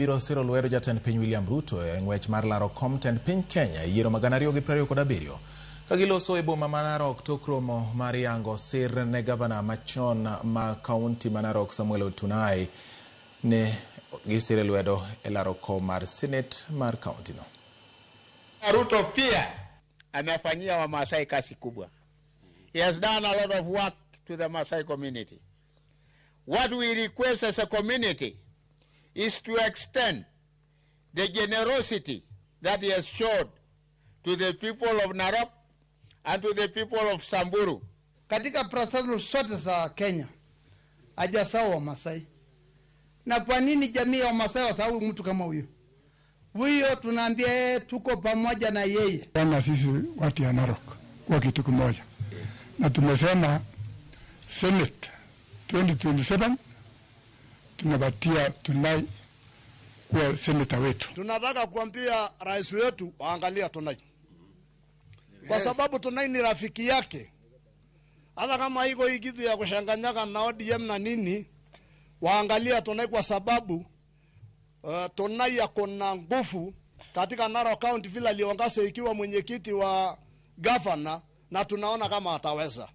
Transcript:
Biro siro lwedo jatend piny William Ruto e ng'wech mar laro kom tend piny Kenya e yiero mag 2027. Ka giloso e boma ma Narok tok romo mar yango sir ne gavana machon ma kaunti ma Narok Samuel Tunai ne gisire lwedo e laro kom mar Senate mar kaunti no. Ruto pia amefanyia Wamasai kazi kubwa. He has done a lot of work to the Masai community. What we request as a community is to extend the generosity that he has showed to the people of Narok and to the people of Samburu. Katika parastatals zote za Kenya hajasahau Wamasai. Na kwa nini jamii ya Wamasai wasahau mtu kama huyo? Huyo tunaambia yeye tuko pamoja na yeye. Kama sisi watu ya Narok kwa kitu kimoja, na tumesema Senate 2027 tunapatia Tunai kuwa seneta wetu. Tunataka kuambia rais wetu waangalia Tunai, kwa sababu Tunai ni rafiki yake. Hata kama iko hii kitu ya kushanganyaka na ODM na nini, waangalia Tunai kwa sababu Tunai ako na nguvu katika Narok County vile aliongoza ikiwa mwenyekiti wa governor, na tunaona kama ataweza.